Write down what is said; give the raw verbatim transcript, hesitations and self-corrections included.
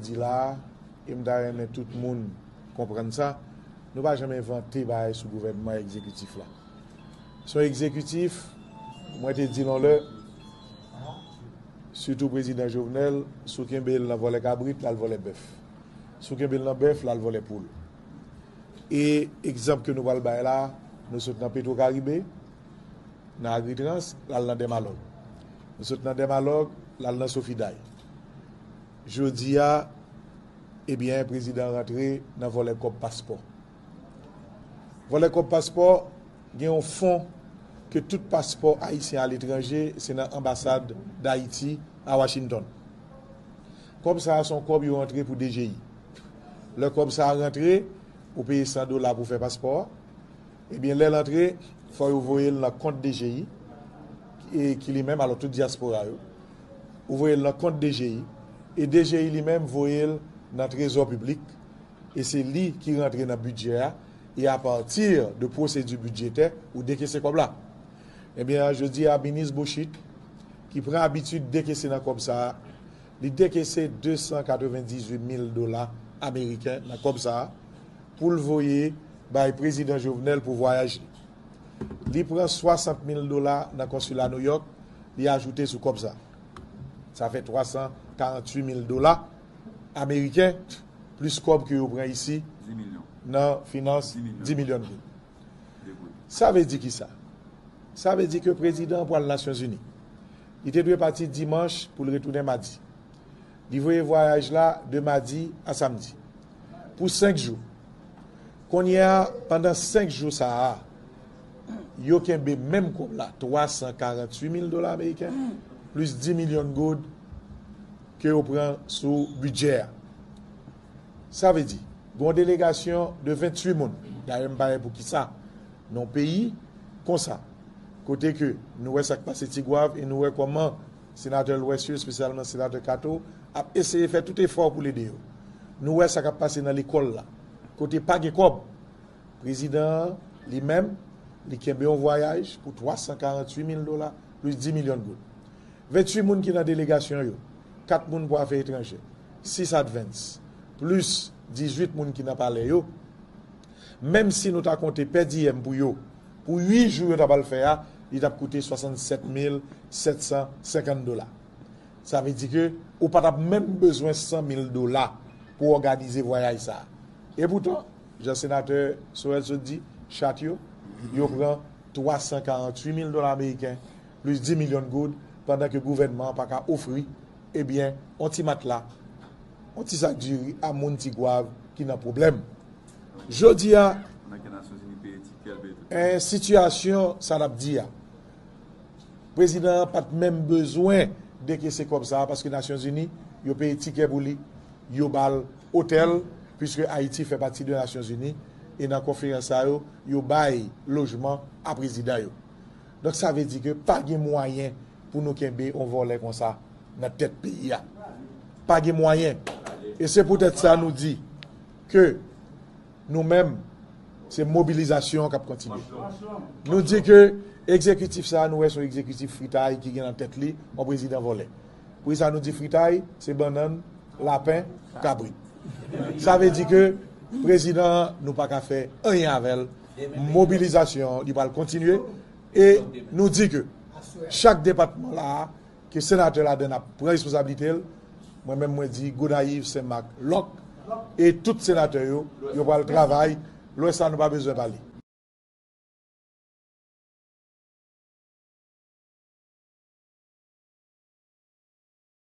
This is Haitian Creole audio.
Di la a, e m ta renmen tout moun konprann sa, nou pa janm envante bagay sou gouvènman egzekitif la. Se yon egzekitif, mwen te di l yon lè, sitou prezidan Jovenel, si w kenbe l nan vòlè kabrit, l al vòlè bèf. Si w kenbe l nan bèf, l al vòlè poul. E egzanp ke nou pral bay la, nou sot nan Petro Caribe, nan Agritrans, l al nan Dèmalòg. Nou sot nan Dèmalòg, l al nan Sofiday. Jodi a, ebyen, prezidan rantre nan vòlè kòb paspò. Vòlè kòb paspò, gen yon fon ke tout paspò ayisyen aletranje, se nan anbasad Dayiti a Washington. Kòb sa a se yon kòb yo rantre pou D G I. Lè kòb sa a rantre, ou peye san dola pou fè paspò a. Ebyen, lè l antre, fò yo voye l nan kont D G I, e ki li menm, alò tout dyaspora yo, ou voye l nan kont D G I, e D G I li menm voye l nan trezò piblik, e se li ki rantre nan bidjè a, e apati de pwosedi bidjetè, ou dekese kòb la. Ebyen, jodi a, minis Bochit, ki pran abitid dekese nan kòb sa a, li dekese de san katrevendizuit mil dola ameriken nan kòb sa a, pou l voye bay prezidan Jovenel pou vwayaj li. Li pran swasant mil dola nan konsila Nouyòk, li ajoute sou kòb sa. Sa fè twa san karantuit mil dola ameriken, plis kòb ke yo pran isi nan finans, dis milyon goud. Sa vle di ki sa? Sa vle di ke prezidan an pral Nasyonzini. Li te dwe pati dimanch pou l retounen madi. Li voye vwayaj la de madi a samdi. Pou senk jou. Kounye a, pandan senk jou sa a, yo kenbe menm kòb la, twa san karantuit mil dola ameriken, plis dis milyon goud ke yo pran sou bidjè a. Sa vle di, gen yon delegasyon de ventuit moun. Dayè, m pa wè poukisa nan yon peyi konsa, kote ke nou wè sa k pase Tigwav e nou wè kòman senatè Lwès yo, espesyalman senatè Kato, ap eseye fè tout efò pou l ede yo. Nou wè sa k ap pase nan lekòl la, kote pa gen kòb. Prezidan an, li menm, li kenbe yon vwayaj pou twa san karantuit mil dola, plis dis milyon goud. Ventuit moun ki nan delegasyon yo, kat moun pou afè etranjè, sis advance, plis dizuit moun ki nan palè yo, menm si nou ta konte pèdiyèm pou yo, pou uit jou yo ta pral fè a, li t ap koute swasannsèt mil sèt san senkant dola. Sa vle di ke ou pa t ap menm bezwen san mil dola pou òganize vwayaj sa a. Epoutan, jan senatè Sorel sot di, chat yo, yo pran twa san karantuit mil dola ameriken, plis dis milyon goud, pandan ke gouvènman an pa ka ofri, ebyen, yon ti matla, yon ti sak diri a moun Tigwav ki nan pwoblèm. Jodi a, eh, sitiyasyon sa n ap di a, prezidan an pa t menm bezwen dekese kòb sa a, paske Nasyonzini, yo peye tikè pou li, yo ba l otèl, piske Ayiti fè pati de Nasyonzini, e nan konferans sa yo, yo bay lojman a prezidan yo. Donk, sa vle di ke pa gen mwayen pou nou kenbe yon vòlè konsa nan tèt peyi a. Pa gen mwayen. E se poutèt sa nou di ke nou menm, se mobilizasyon k ap kontinye. Nou di ke egzekitif sa a, nou wè se yon egzekitif fritay ki gen nan tèt li yon prezidan vòlè. Poukisa nou di fritay? Se bannann, lapen, kabrit. Sa vle di ke prezidan an, nou pa ka fè anyen avè l. Mobilizasyon an, li pral kontinye. E nou di ke chak depatman la a, ke senatè ladan l ap pran responsablite l, mwen menm mwen di Gonayiv, Senmak, Lòk, e tout senatè yo, yo pral travay. Lwès la, nou pa bezwen pale.